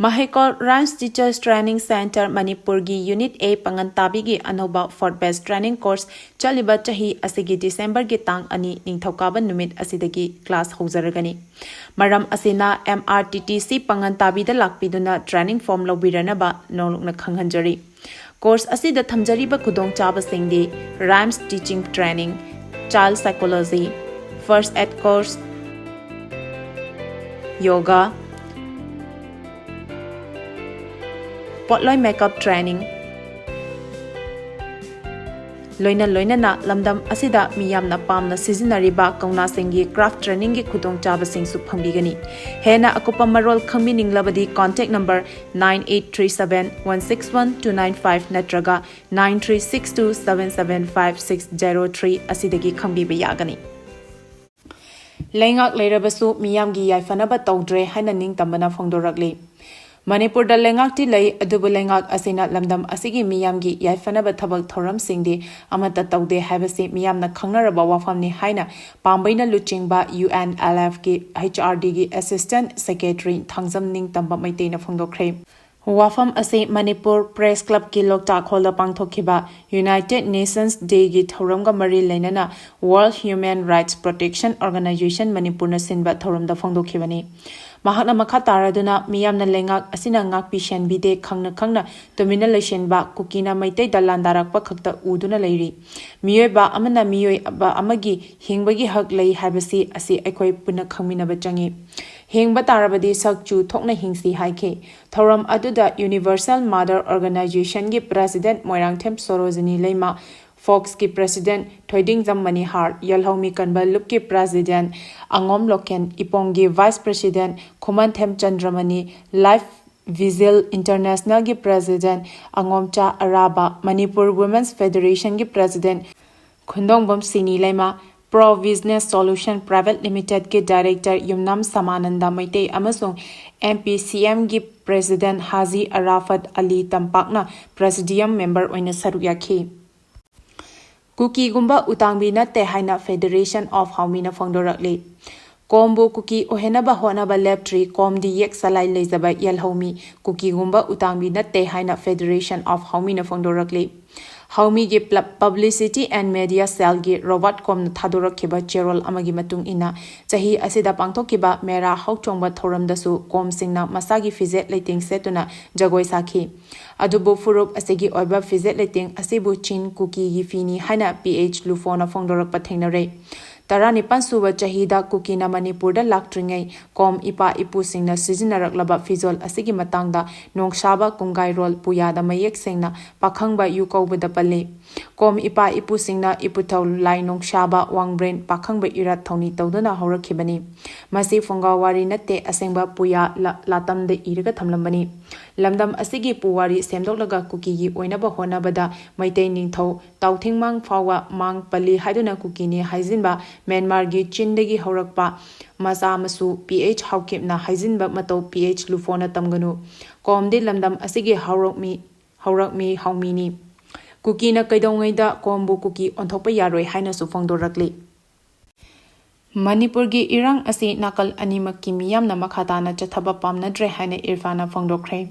ꯃꯍꯩꯀꯣꯜ ꯔꯥꯏꯝꯁ ꯇꯤꯆꯔꯁ ꯇ꯭ꯔꯦꯅꯤꯡ ꯁꯦꯟꯇꯔ ꯃꯅꯤꯄꯨꯔꯒꯤ ꯌꯨꯅꯤꯠ ꯑꯦ ꯄꯥꯉꯟ ꯇꯥꯕꯤꯒꯤ ꯑꯅꯧꯕ ꯐꯣꯔꯠ ꯕꯦꯆ ꯇ꯭ꯔꯦꯅꯤꯡ ꯀꯣꯔꯁ ꯆꯠꯂꯤꯕ ꯆꯍꯤ ꯑꯁꯤꯒꯤ ꯗꯤꯁꯦꯝꯕꯔꯒꯤ ꯇꯥꯡ ꯑꯅꯤ ꯅꯤꯡꯊꯧꯀꯥꯕ ꯅꯨꯃꯤꯠ ꯑꯁꯤꯗꯒꯤ ꯀ꯭ꯂꯥꯁ ꯍꯧꯖꯔꯒꯅꯤ꯫ ꯃꯔꯝ ꯑꯁꯤꯅ M R T T C ꯄꯥꯉꯟ ꯇꯥꯕꯤꯗ ꯂꯥꯛꯄꯤꯗꯨꯅ training form ꯂꯧꯕꯤꯔꯅꯕ ꯅꯧꯂꯨꯛꯅ ꯈꯪꯍꯟꯖꯔꯤ꯫ ꯀꯣꯔꯁ ꯑꯁꯤꯗ ꯊꯝꯖꯔꯤꯕ ꯈꯨꯗꯣꯡꯆꯥꯕꯁꯤꯡꯗꯤ rhymes teaching training, child psychology, first aid course, yoga, ꯄꯣꯠꯂꯣꯏ ꯃꯦꯀꯞ ꯇ꯭ꯔꯦꯅꯤꯡ, ꯂꯣꯏꯅ ꯂꯣꯏꯅꯅ ꯂꯝꯗꯝ ꯑꯁꯤꯗ ꯃꯤꯌꯥꯝꯅ ꯄꯥꯝꯅ ꯁꯤꯖꯤꯟꯅꯔꯤꯕ ꯀꯧꯅꯥꯁꯤꯡꯒꯤ ꯀ꯭ꯔꯥꯐ ꯇ꯭ꯔꯦꯅꯤꯡꯒꯤ ꯈꯨꯗꯣꯡꯆꯥꯕꯁꯤꯡꯁꯨ ꯐꯪꯕꯤꯒꯅꯤ꯫ ꯍꯦꯟꯅ ꯑꯀꯨꯞꯄ ꯃꯔꯣꯜ ꯈꯪꯕꯤꯅꯤꯡꯂꯕꯗꯤ contact number nine eight three seven one six one two nine five ꯅꯠꯇ꯭ꯔꯒ nine three six two seven seven five six zero three ꯑꯁꯤꯗꯒꯤ ꯈꯪꯕꯤꯕ ꯌꯥꯒꯅꯤ꯫ ꯂꯩꯉꯥꯛ ꯂꯩꯔꯕꯁꯨ ꯃꯤꯌꯥꯝꯒꯤ ꯌꯥꯏꯐꯅꯕ ꯇꯧꯗ꯭ꯔꯦ ꯍꯥꯏꯅ ꯅꯤꯡꯇꯝꯕꯅ ꯐꯣꯡꯗꯣꯔꯛꯂꯤ꯫ ꯃꯅꯤꯄꯨꯔꯗ ꯂꯩꯉꯥꯛꯇꯤ ꯂꯩ, ꯑꯗꯨꯕꯨ ꯂꯩꯉꯥꯛ ꯑꯁꯤꯅ ꯂꯝꯗꯝ ꯑꯁꯤꯒꯤ ꯃꯤꯌꯥꯝꯒꯤ ꯌꯥꯏꯐꯅꯕ ꯊꯕꯛ ꯊꯧꯔꯝꯁꯤꯡꯗꯤ ꯑꯃꯠꯇ ꯇꯧꯗꯦ ꯍꯥꯏꯕꯁꯤ ꯃꯤꯌꯥꯝꯅ ꯈꯪꯅꯔꯕ ꯋꯥꯐꯝꯅꯤ ꯍꯥꯏꯅ ꯄꯥꯝꯕꯩꯅ ꯂꯨꯆꯤꯡꯕ UNLFꯀꯤ HRDꯒꯤ Assistant Secretary ꯊꯥꯡꯖꯝ ꯅꯤꯡꯇꯝꯕ ꯃꯩꯇꯩꯅ ꯐꯣꯡꯗꯣꯛꯈ꯭ꯔꯦ꯫ ꯋꯥꯐꯝ ꯑꯁꯤ ꯃꯅꯤꯄꯨꯔ Press Clubꯀꯤ ꯂꯣꯛꯇꯥꯛ ꯍꯣꯜꯗ ꯄꯥꯡꯊꯣꯛꯈꯤꯕ United Nations Dayꯒꯤ ꯊꯧꯔꯝꯒ ꯃꯔꯤ ꯂꯩꯅꯅ World Human Rights Protection Organization ꯃꯅꯤꯄꯨꯔꯅ ꯁꯤꯟꯕ ꯊꯧꯔꯝꯗ ꯐꯣꯡꯗꯣꯛꯈꯤꯕꯅꯤ꯫ ꯃꯍꯥꯛꯅ ꯃꯈꯥ ꯇꯥꯔꯗꯨꯅ ꯃꯤꯌꯥꯝꯅ ꯂꯩꯉꯥꯛ ꯑꯁꯤꯅ ꯉꯥꯛꯄꯤ ꯁꯦꯟꯕꯤꯗꯦ, ꯈꯪꯅ ꯈꯪꯅ ꯇꯨꯃꯤꯟꯅ ꯂꯩꯁꯤꯟꯕ, ꯀꯨꯀꯤꯅ ꯃꯩꯇꯩꯗ ꯂꯥꯟꯗꯥꯔꯛꯄ ꯈꯛꯇ ꯎꯗꯨꯅ ꯂꯩꯔꯤ꯫ ꯃꯤꯑꯣꯏꯕ ꯑꯃꯅ ꯃꯤꯑꯣꯏꯕ ꯑꯃꯒꯤ ꯍꯤꯡꯕꯒꯤ ꯍꯛ ꯂꯩ ꯍꯥꯏꯕꯁꯤ ꯑꯁꯤ ꯑꯩꯈꯣꯏ ꯄꯨꯟꯅ ꯈꯪꯃꯤꯟꯅꯕ ꯆꯪꯏ꯫ ꯍꯤꯡꯕ ꯇꯥꯔꯕꯗꯤ ꯁꯛ ꯆꯨ ꯊꯣꯛꯅ ꯍꯤꯡꯁꯤ ꯍꯥꯏꯈꯤ꯫ ꯊꯧꯔꯝ ꯑꯗꯨꯗ Universal Mother Organizationꯒꯤ President Moirangthem Sarojini ꯂꯩꯃ, Foxꯀꯤ President ꯊꯣꯏꯗꯤꯡꯖꯝ ꯃꯅꯤꯍꯥꯔ, ꯌꯦꯜꯍꯧꯃꯤ ꯀꯟꯕ ꯂꯨꯞꯀꯤ President ꯑꯉꯣꯝ ꯂꯣꯀꯦꯟ, ꯏꯄꯣꯝꯒꯤ Vice President Khumanthem Chandramani, Life Vigil Internationalꯒꯤ President ꯑꯉꯣꯝꯆꯥ ꯑꯔꯥꯕ, ꯃꯅꯤꯄꯨꯔ Women's Federationꯒꯤ President Khundongbam Sini Leima, Pro Business Solution Private Limitedꯀꯤ Director ꯌꯨꯝꯅꯥꯝ ꯁꯃꯥꯅꯟꯗ ꯃꯩꯇꯩ ꯑꯃꯁꯨꯡ MPCMꯒꯤ President ꯍꯥꯖꯤ ꯑꯔꯥꯐꯠ ꯑꯂꯤ ꯇꯝꯄꯥꯛꯅ Presidium Member ꯑꯣꯏꯅ ꯁꯔꯨꯛ ꯌꯥꯈꯤ꯫ ꯀꯨꯀꯤꯒꯨꯝꯕ ꯎꯇꯥꯡꯕꯤ ꯅꯠꯇꯦ ꯍꯥꯏꯅ Federation of ꯍꯥꯎꯃꯤꯅ ꯐꯣꯡꯗꯣꯔꯛꯂꯤ꯫ ꯀꯣꯝꯕꯨ ꯀꯨꯀꯤ ꯑꯣꯏꯍꯟꯅꯕ ꯍꯣꯠꯅꯕ ꯂꯦꯞꯇ꯭ꯔꯤ, ꯀꯣꯝꯗꯤ ꯌꯦꯛ ꯆꯂꯥꯏ ꯂꯩꯖꯕ ꯌꯦꯜꯍꯧꯃꯤ, ꯀꯨꯀꯤꯒꯨꯝꯕ ꯎꯇꯥꯡꯕꯤ ꯅꯠꯇꯦ ꯍꯥꯏꯅ Federation of ꯍꯥꯎꯃꯤꯅ ꯐꯣꯡꯗꯣꯔꯛꯂꯤ꯫ ꯍꯥꯎꯃꯤꯒꯤ ꯄ꯭ꯂ-, Publicity and Media Cellꯒꯤ ꯔꯣꯕꯥꯔꯠ ꯀꯣꯝꯅ ꯊꯥꯗꯣꯔꯛꯈꯤꯕ ꯆꯦꯔꯣꯜ ꯑꯃꯒꯤ ꯃꯇꯨꯡ ꯏꯟꯅ, ꯆꯍꯤ ꯑꯁꯤꯗ ꯄꯥꯡꯊꯣꯛꯈꯤꯕ ꯃꯦꯔꯥ ꯍꯧꯆꯣꯡꯕ ꯊꯧꯔꯝꯗꯁꯨ ꯀꯣꯝꯁꯤꯡꯅ ꯃꯁꯥꯒꯤ ꯐꯤꯖꯦꯠ ꯂꯩꯇꯦꯡ ꯁꯦꯠꯇꯨꯅ ꯖꯒꯣꯏ ꯁꯥꯈꯤ꯫ ꯑꯗꯨꯕꯨ ꯐꯨꯔꯨꯞ ꯑꯁꯤꯒꯤ ꯑꯣꯏꯕ ꯐꯤꯖꯦꯠ ꯂꯩꯇꯦꯡ ꯑꯁꯤꯕꯨ ꯆꯤꯟ ꯀꯨꯀꯤꯒꯤ ꯐꯤꯅꯤ ꯍꯥꯏꯅ P H ꯂꯨꯐꯣꯅ ꯐꯣꯡꯗꯣꯔꯛꯄ ꯊꯦꯡꯅꯔꯦ꯫ ꯇꯔꯥꯅꯤꯄꯥꯟ ꯁꯨꯕ ꯆꯍꯤꯗ ꯀꯨꯀꯤꯅ ꯃꯅꯤꯄꯨꯔꯗ ꯂꯥꯛꯇ꯭ꯔꯤꯉꯩ ꯀꯣꯝ ꯏꯄꯥ ꯏꯄꯨꯁꯤꯡꯅ ꯁꯤꯖꯤꯟꯅꯔꯛꯂꯕ ꯐꯤꯖꯣꯜ ꯑꯁꯤꯒꯤ ꯃꯇꯥꯡꯗ ꯅꯣꯡꯁꯥꯕ ꯀꯨꯡꯒꯥꯏꯔꯣꯜ ꯄꯨꯌꯥꯗ ꯃꯌꯦꯛ ꯁꯦꯡꯅ ꯄꯥꯈꯪꯕ ꯌꯨ ꯀꯧꯕꯗ ꯄꯜꯂꯤ꯫ ꯀꯣꯝ ꯏꯄꯥ ꯏꯄꯨꯁꯤꯡꯅ ꯏꯄꯨꯊꯧ ꯂꯥꯏ ꯅꯣꯡꯁꯥꯕ ꯋꯥꯡꯕ꯭ꯔꯦꯟ ꯄꯥꯈꯪꯕ ꯏꯔꯥꯠ ꯊꯧꯅꯤ ꯇꯧꯗꯨꯅ ꯍꯧꯔꯛꯈꯤꯕꯅꯤ꯫ ꯃꯁꯤ ꯐꯨꯡꯒꯥ ꯋꯥꯔꯤ ꯅꯠꯇꯦ, ꯑꯁꯦꯡꯕ ꯄꯨꯌꯥ ꯂ-, ꯂꯥꯇꯝꯗ ꯏꯔꯒ ꯊꯝꯂꯝꯕꯅꯤ꯫ ꯂꯝꯗꯝ ꯑꯁꯤꯒꯤ ꯄꯨꯋꯥꯔꯤ ꯁꯦꯝꯗꯣꯛꯂꯒ ꯀꯨꯀꯤꯒꯤ ꯑꯣꯏꯅꯕ ꯍꯣꯠꯅꯕꯗ ꯃꯩꯇꯩ ꯅꯤꯡꯊꯧ ꯇꯥꯎꯊꯤꯡꯃꯥꯡ ꯐꯥꯎꯕ ꯃꯥꯡ ꯄꯜꯂꯤ ꯍꯥꯏꯗꯨꯅ ꯀꯨꯀꯤꯅꯤ ꯍꯥꯏꯖꯤꯟꯕ ꯃ꯭ꯌꯥꯟꯃꯥꯔꯒꯤ ꯆꯤꯟꯗꯒꯤ ꯍꯧꯔꯛꯄ ꯃꯆꯥ ꯃꯁꯨ ꯄꯤ ꯑꯩꯆ ꯍꯥꯎꯀꯤꯞꯅ ꯍꯥꯏꯖꯤꯟꯕ ꯃꯇꯧ ꯄꯤ ꯑꯩꯆ ꯂꯨꯐꯣꯅ ꯇꯝꯒꯅꯨ꯫ ꯀꯣꯝꯗꯤ ꯂꯝꯗꯝ ꯑꯁꯤꯒꯤ ꯍꯧꯔꯛꯃꯤ, ꯍꯧꯔꯛꯃꯤ ꯍꯥꯎꯃꯤꯅꯤ꯫ ꯀꯨꯀꯤꯅ ꯀꯩꯗꯧꯉꯩꯗ ꯀꯣꯝꯕꯨ ꯀꯨꯀꯤ ꯑꯣꯟꯊꯣꯛꯄ ꯌꯥꯔꯣꯏ ꯍꯥꯏꯅꯁꯨ ꯐꯣꯡꯗꯣꯔꯛꯂꯤ꯫ ꯃꯅꯤꯄꯨꯔꯒꯤ ꯏꯔꯥꯡ ꯑꯁꯤ ꯅꯥꯀꯜ ꯑꯅꯤꯃꯛꯀꯤ ꯃꯤꯌꯥꯝꯅ ꯃꯈꯥ ꯇꯥꯅ ꯆꯠꯊꯕ ꯄꯥꯝꯅꯗ꯭ꯔꯦ ꯍꯥꯏꯅ ꯏꯔꯐꯥꯟꯅ ꯐꯣꯡꯗꯣꯛꯈ꯭ꯔꯦ꯫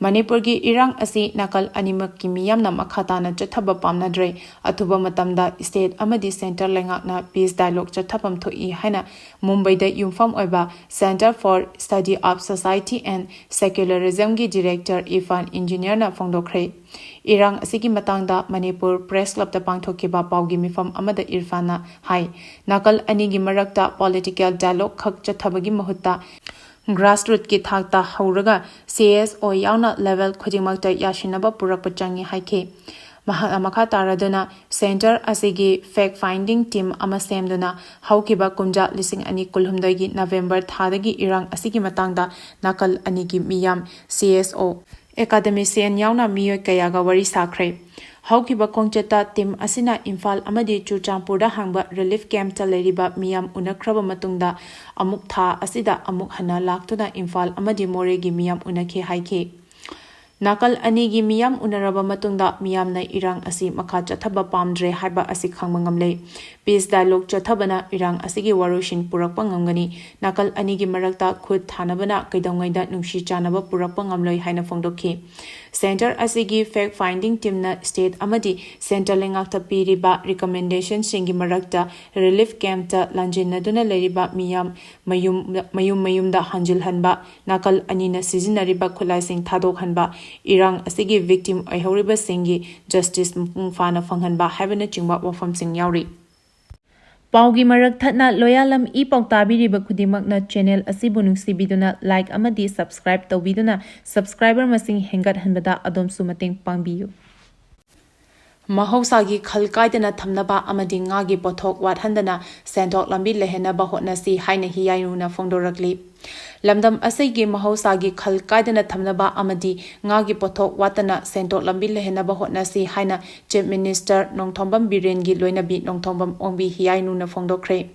ꯃꯅꯤꯄꯨꯔꯒꯤ ꯏꯔꯥꯡ ꯑꯁꯤ ꯅꯥꯀꯜ ꯑꯅꯤꯃꯛꯀꯤ ꯃꯤꯌꯥꯝꯅ ꯃꯈꯥ ꯇꯥꯅ ꯆꯠꯊꯕ ꯄꯥꯝꯅꯗ꯭ꯔꯦ꯫ ꯑꯊꯨꯕ ꯃꯇꯝꯗ state ꯑꯃꯗꯤ centre ꯂꯩꯉꯥꯛꯅ peace dialogue ꯆꯠꯊꯐꯝ ꯊꯣꯛꯏ ꯍꯥꯏꯅ ꯃꯨꯝꯕꯩꯗ ꯌꯨꯝꯐꯝ ꯑꯣꯏꯕ Centre for Study of Society and Secularismꯒꯤ director Irfan ꯏꯟꯖꯤꯅꯤꯌꯔꯅ ꯐꯣꯡꯗꯣꯛꯈ꯭ꯔꯦ꯫ ꯏꯔꯥꯡ ꯑꯁꯤꯒꯤ ꯃꯇꯥꯡꯗ ꯃꯅꯤꯄꯨꯔ Press Clubꯇ ꯄꯥꯡꯊꯣꯛꯈꯤꯕ ꯄꯥꯎꯒꯤ ꯃꯤꯐꯝ ꯑꯃꯗ ꯏꯔꯐꯥꯟꯅ ꯍꯥꯏ, ꯅꯥꯀꯜ ꯑꯅꯤꯒꯤ ꯃꯔꯛꯇ political dialogue ꯈꯛ ꯆꯠꯊꯕꯒꯤ ꯃꯍꯨꯠꯇ grassrootꯀꯤ ꯊꯥꯛꯇ ꯍꯧꯔꯒ C S O ꯌꯥꯎꯅ level ꯈꯨꯗꯤꯡꯃꯛꯇ ꯌꯥꯁꯤꯟꯅꯕ ꯄꯨꯔꯛꯄ ꯆꯪꯏ ꯍꯥꯏꯈꯤ꯫ ꯃꯍꯥꯛꯅ ꯃꯈꯥ ꯇꯥꯔꯗꯨꯅ centre ꯑꯁꯤꯒꯤ fact finding team ꯑꯃ ꯁꯦꯝꯗꯨꯅ ꯍꯧꯈꯤꯕ ꯀꯨꯝꯖꯥ ꯂꯤꯁꯤꯡ ꯑꯅꯤ ꯀꯨꯟꯍꯨꯝꯗꯣꯏꯒꯤ November ꯊꯥꯗꯒꯤ ꯏꯔꯥꯡ ꯑꯁꯤꯒꯤ ꯃꯇꯥꯡꯗ ꯅꯥꯀꯜ ꯑꯅꯤꯒꯤ ꯃꯤꯌꯥꯝ, C S O, academician ꯌꯥꯎꯅ ꯃꯤꯑꯣꯏ ꯀꯌꯥꯒ ꯋꯥꯔꯤ ꯁꯥꯈ꯭ꯔꯦ꯫ ꯍꯧꯈꯤꯕ ꯈꯣꯡꯆꯠꯇ team ꯑꯁꯤꯅ ꯏꯝꯐꯥꯜ ꯑꯃꯗꯤ ꯆꯨꯔꯆꯥꯟꯄꯨꯔꯗ ꯍꯥꯡꯕ relief campꯇ ꯂꯩꯔꯤꯕ ꯃꯤꯌꯥꯝ ꯎꯅꯈ꯭ꯔꯕ ꯃꯇꯨꯡꯗ ꯑꯃꯨꯛ ꯊꯥ ꯑꯁꯤꯗ ꯑꯃꯨꯛ ꯍꯟꯅ ꯂꯥꯛꯇꯨꯅ ꯏꯝꯐꯥꯜ ꯑꯃꯗꯤ ꯃꯣꯔꯦꯒꯤ ꯃꯤꯌꯥꯝ ꯎꯅꯈꯤ ꯍꯥꯏꯈꯤ꯫ ꯅꯥꯀꯜ ꯑꯅꯤꯒꯤ ꯃꯤꯌꯥꯝ ꯎꯅꯔꯕ ꯃꯇꯨꯡꯗ ꯃꯤꯌꯥꯝꯅ ꯏꯔꯥꯡ ꯑꯁꯤ ꯃꯈꯥ ꯆꯠꯊꯕ ꯄꯥꯝꯗ꯭ꯔꯦ ꯍꯥꯏꯕ ꯑꯁꯤ ꯈꯪꯕ ꯉꯝꯂꯦ꯫ Peace dialogue ꯆꯠꯊꯕꯅ ꯏꯔꯥꯡ ꯑꯁꯤꯒꯤ ꯋꯥꯔꯣꯏꯁꯤꯟ ꯄꯨꯔꯛꯄ ꯉꯝꯒꯅꯤ꯫ ꯅꯥꯀꯜ ꯑꯅꯤꯒꯤ ꯃꯔꯛꯇ ꯈꯨꯠ ꯊꯥꯅꯕꯅ ꯀꯩꯗꯧꯉꯩꯗ ꯅꯨꯡꯁꯤ ꯆꯥꯟꯅꯕ ꯄꯨꯔꯛꯄ ꯉꯝꯂꯣꯏ ꯍꯥꯏꯅ ꯐꯣꯡꯗꯣꯛꯈꯤ꯫ Centre ꯑꯁꯤꯒꯤ fact finding teamꯅ state ꯑꯃꯗꯤ centre ꯂꯩꯉꯥꯛꯇ ꯄꯤꯔꯤꯕ recommendationꯁꯤꯡꯒꯤ ꯃꯔꯛꯇ relief campꯇ ꯂꯥꯟꯖꯤꯟꯅꯗꯨꯅ ꯂꯩꯔꯤꯕ ꯃꯤꯌꯥꯝ ꯃꯌꯨꯝ, ꯃꯌꯨꯝ ꯃꯌꯨꯝꯗ ꯍꯟꯖꯤꯜꯍꯟꯕ, ꯅꯥꯀꯜ ꯑꯅꯤꯅ ꯁꯤꯖꯤꯟꯅꯔꯤꯕ ꯈꯨꯠꯂꯥꯏꯁꯤꯡ ꯊꯥꯗꯣꯛꯍꯟꯕ, ꯏꯔꯥꯡ ꯑꯁꯤꯒꯤ victim ꯑꯣꯏꯍꯧꯔꯤꯕꯁꯤꯡꯒꯤ justice ꯃꯄꯨꯡ ꯐꯥꯅ ꯐꯪꯍꯟꯕ ꯍꯥꯏꯕꯅꯆꯤꯡꯕ ꯋꯥꯐꯝꯁꯤꯡ ꯌꯥꯎꯔꯤ꯫ ꯄꯥꯎꯒꯤ ꯃꯔꯛ ꯊꯠꯅ ꯂꯣꯌꯥꯂꯝ ꯏ ꯄꯥꯎ ꯇꯥꯕꯤꯔꯤꯕ ꯈꯨꯗꯤꯡꯃꯛꯅ channel ꯑꯁꯤꯕꯨ ꯅꯨꯡꯁꯤꯕꯤꯗꯨꯅ like ꯑꯃꯗꯤ subscribe ꯇꯧꯕꯤꯗꯨꯅ subscriber ꯃꯁꯤꯡ ꯍꯦꯟꯒꯠꯍꯟꯕꯗ ꯑꯗꯣꯝꯁꯨ ꯃꯇꯦꯡ ꯄꯥꯡꯕꯤꯌꯨ꯫ ꯃꯍꯧꯁꯥꯒꯤ ꯈꯜ ꯀꯥꯏꯗꯅ ꯊꯝꯅꯕ ꯑꯃꯗꯤ ꯉꯥꯒꯤ ꯄꯣꯠꯊꯣꯛ ꯋꯥꯠꯍꯟꯗꯅ ꯁꯦꯟꯊꯣꯛ ꯂꯝꯕꯤ ꯂꯩꯍꯟꯅꯕ ꯍꯣꯠꯅꯁꯤ ꯍꯥꯏꯅ ꯍꯤꯌꯥꯏꯅꯨꯅ ꯐꯣꯡꯗꯣꯔꯛꯂꯤ꯫ ꯂꯝꯗꯝ ꯑꯁꯤꯒꯤ ꯃꯍꯧꯁꯥꯒꯤ ꯈꯜ ꯀꯥꯏꯗꯅ ꯊꯝꯅꯕ ꯑꯃꯗꯤ ꯉꯥꯒꯤ ꯄꯣꯠꯊꯣꯛ ꯋꯥꯠꯇꯅ ꯁꯦꯟꯊꯣꯛ ꯂꯝꯕꯤ ꯂꯩꯍꯟꯅꯕ ꯍꯣꯠꯅꯁꯤ ꯍꯥꯏꯅ Chief Minister ꯅꯣꯡꯊꯣꯝꯕꯝ ꯕꯤꯔꯦꯟꯒꯤ ꯂꯣꯏꯅꯕꯤ ꯅꯣꯡꯊꯣꯝꯕꯝ ꯑꯣꯡꯕꯤ ꯍꯤꯌꯥꯏꯅꯨꯅ ꯐꯣꯡꯗꯣꯛꯈ꯭ꯔꯦ꯫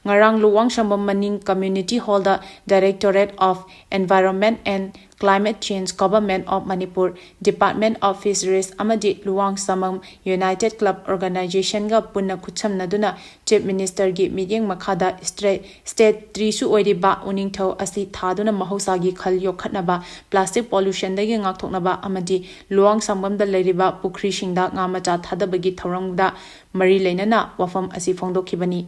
ꯉꯔꯥꯡ ꯂꯨꯋꯥꯡꯁꯪꯕꯝ ꯃꯅꯤꯡ Community Hall the Directorate of Environment and Climate Change, Government of Manipur, Department of Fisheries ꯑꯃꯗꯤ ꯂꯨꯋꯥꯡꯁꯪꯕꯝ United Club Organization ꯒ ꯄꯨꯟꯅ ꯈꯨꯠꯁꯝꯅꯗꯨꯅ Chief Minister ꯒꯤ ꯃꯤꯠꯌꯦꯡ ꯃꯈꯥꯗ ꯁ꯭ꯇ꯭ꯔꯦ-, ꯁ꯭ꯇꯦꯠ ꯇ꯭ꯔꯤꯁꯨ ꯑꯣꯏꯔꯤꯕ ꯎꯅꯤꯡꯊꯧ ꯑꯁꯤ ꯊꯥꯗꯨꯅ ꯃꯍꯧꯁꯥꯒꯤ ꯈꯜ ꯌꯣꯛꯈꯠꯅꯕ, plastic pollution ꯗꯒꯤ ꯉꯥꯛꯊꯣꯛꯅꯕ ꯑꯃꯗꯤ ꯂꯨꯋꯥꯡꯁꯪꯕꯝꯗ ꯂꯩꯔꯤꯕ ꯄꯨꯈ꯭ꯔꯤꯁꯤꯡꯗ ꯉꯥ ꯃꯆꯥ ꯊꯥꯗꯕꯒꯤ ꯊꯧꯔꯝꯗ ꯃꯔꯤ ꯂꯩꯅꯅ ꯋꯥꯐꯝ ꯑꯁꯤ ꯐꯣꯡꯗꯣꯛꯈꯤꯕꯅꯤ꯫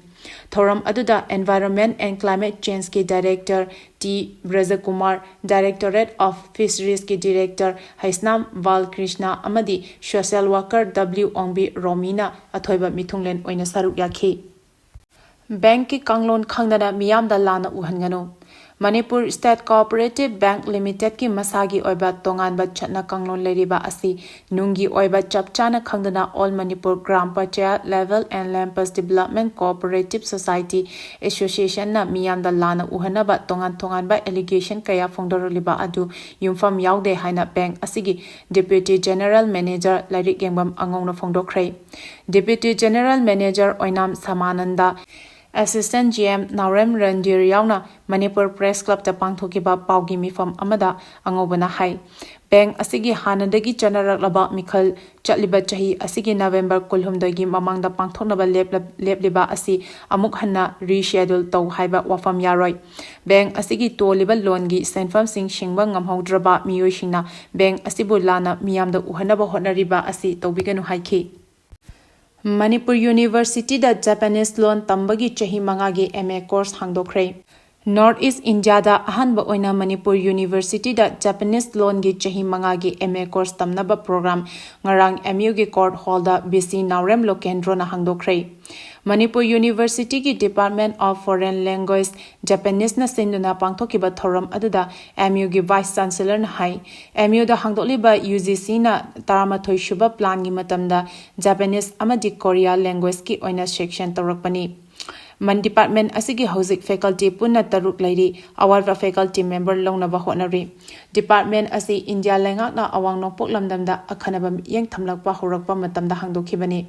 ꯊꯧꯔꯝ ꯑꯗꯨꯗ Environment and Climate Change ꯀꯤ Director T Brajakumar, Directorate of Fisheries ꯀꯤ Director ꯍꯩꯁꯅꯥꯝ ꯕꯥꯜꯀ꯭ꯔꯤꯁꯅ ꯑꯃꯗꯤ Social Worker ꯗꯕ꯭ꯂꯤꯎ ꯑꯣꯡꯕꯤ ꯔꯣꯃꯤꯅ ꯑꯊꯣꯏꯕ ꯃꯤꯊꯨꯡꯂꯦꯟ ꯑꯣꯏꯅ ꯁꯔꯨꯛ ꯌꯥꯈꯤ꯫ ꯕꯦꯡꯛꯀꯤ ꯀꯥꯡꯂꯣꯟ ꯈꯪꯗꯅ ꯃꯤꯌꯥꯝꯗ ꯂꯥꯟꯅ ꯎꯍꯟꯒꯅꯨ꯫ Manipur State Cooperative Bank Limited ꯀꯤ ꯃꯁꯥꯒꯤ ꯑꯣꯏꯕ ꯇꯣꯉꯥꯟꯕ ꯆꯠꯅ ꯀꯥꯡꯂꯣꯟ ꯂꯩꯔꯤꯕ ꯑꯁꯤ ꯅꯨꯡꯒꯤ ꯑꯣꯏꯕ ꯆꯞ ꯆꯥꯅ ꯈꯪꯗꯅ All Manipur Gram Panchayat Level and Land Purchase Development Cooperative Society Association ꯅ ꯃꯤꯌꯥꯝꯗ ꯂꯥꯟꯅ ꯎꯍꯟꯅꯕ ꯇꯣꯉꯥꯟ ꯇꯣꯉꯥꯟꯕ allegation ꯀꯌꯥ ꯐꯣꯡꯗꯣꯔꯛꯂꯤꯕ ꯑꯗꯨ ꯌꯨꯝꯐꯝ ꯌꯥꯎꯗꯦ ꯍꯥꯏꯅ ꯕꯦꯡꯛ ꯑꯁꯤꯒꯤ Deputy General Manager Lairikyengbam ꯑꯉꯧꯅ ꯐꯣꯡꯗꯣꯛꯈ꯭ꯔꯦ꯫ Deputy General Manager Oinam Samananda, Assistant G M Naorem Randhir ꯌꯥꯎꯅ ꯃꯅꯤꯄꯨꯔ Press Club ꯇ ꯄꯥꯡꯊꯣꯛꯈꯤꯕ ꯄꯥꯎꯒꯤ ꯃꯤꯐꯝ ꯑꯃꯗ ꯑꯉꯧꯕꯅ ꯍꯥꯏ, ꯕꯦꯡꯛ ꯑꯁꯤꯒꯤ ꯍꯥꯟꯅꯗꯒꯤ ꯆꯠꯅꯔꯛꯂꯕ ꯃꯤꯈꯜ ꯆꯠꯂꯤꯕ ꯆꯍꯤ ꯑꯁꯤꯒꯤ November ꯀꯨꯟꯍꯨꯝꯗꯣꯏꯒꯤ ꯃꯃꯥꯡꯗ ꯄꯥꯡꯊꯣꯛꯅꯕ ꯂꯦꯞꯂ-, ꯂꯦꯞꯂꯤꯕ ꯑꯁꯤ ꯑꯃꯨꯛ ꯍꯟꯅ reschedule ꯇꯧ ꯍꯥꯏꯕ ꯋꯥꯐꯝ ꯌꯥꯔꯣꯏ꯫ ꯕꯦꯡꯛ ꯑꯁꯤꯒꯤ ꯇꯣꯜꯂꯤꯕ loan ꯒꯤ ꯁꯦꯟꯐꯝꯁꯤꯡ ꯁꯤꯡꯕ ꯉꯝꯍꯧꯗ꯭ꯔꯕ ꯃꯤꯑꯣꯏꯁꯤꯡꯅ ꯕꯦꯡꯛ ꯑꯁꯤꯕꯨ ꯂꯥꯟꯅ ꯃꯤꯌꯥꯝꯗ ꯎꯍꯟꯅꯕ ꯍꯣꯠꯅꯔꯤꯕ ꯑꯁꯤ ꯇꯧꯕꯤꯒꯅꯨ ꯍꯥꯏꯈꯤ꯫ ꯃꯅꯤꯄꯨꯔ University ꯗ Japanese ꯂꯣꯟ ꯇꯝꯕꯒꯤ ꯆꯍꯤ ꯃꯉꯥꯒꯤ M A course ꯍꯥꯡꯗꯣꯛꯈ꯭ꯔꯦ꯫ North East India ꯗ ꯑꯍꯥꯟꯕ ꯑꯣꯏꯅ ꯃꯅꯤꯄꯨꯔ University ꯗ Japanese ꯂꯣꯟꯒꯤ ꯆꯍꯤ ꯃꯉꯥꯒꯤ M A course ꯇꯝꯅꯕ program ꯉꯔꯥꯡ M U ꯒꯤ court hall ꯗ V C ꯅꯥꯎꯔꯦꯝ ꯂꯣꯀꯦꯟꯗ꯭ꯔꯣꯅ ꯍꯥꯡꯗꯣꯛꯈ꯭ꯔꯦ꯫ ꯃꯅꯤꯄꯨꯔ University ꯒꯤ Department of Foreign Language, Japanese ꯅ ꯁꯤꯟꯗꯨꯅ ꯄꯥꯡꯊꯣꯛꯈꯤꯕ ꯊꯧꯔꯝ ꯑꯗꯨꯗ M U ꯒꯤ Vice Chancellor ꯅ ꯍꯥꯏ, M U ꯗ ꯍꯥꯡꯗꯣꯛꯂꯤꯕ U G C ꯅ ꯇꯔꯥꯃꯥꯊꯣꯏ ꯁꯨꯕ plan ꯒꯤ ꯃꯇꯝꯗ Japanese ꯑꯃꯗꯤ Korea language ꯀꯤ ꯑꯣꯏꯅ section ꯇꯧꯔꯛꯄꯅꯤ꯫ ꯃꯟ department ꯑꯁꯤꯒꯤ ꯍꯧꯖꯤꯛ faculty ꯄꯨꯟꯅ ꯇꯔꯨꯛ ꯂꯩꯔꯤ꯫ ꯑꯋꯥꯠꯄ faculty member ꯂꯧꯅꯕ ꯍꯣꯠꯅꯔꯤ꯫ Department ꯑꯁꯤ ꯏꯟꯗꯤꯌꯥ ꯂꯩꯉꯥꯛꯅ ꯑꯋꯥꯡ ꯅꯣꯡꯄꯣꯛ ꯂꯝꯗꯝꯗ ꯑꯈꯟꯅꯕ ꯃꯤꯠꯌꯦꯡ ꯊꯝꯂꯛꯄ ꯍꯧꯔꯛꯄ ꯃꯇꯝꯗ ꯍꯥꯡꯗꯣꯛꯈꯤꯕꯅꯤ꯫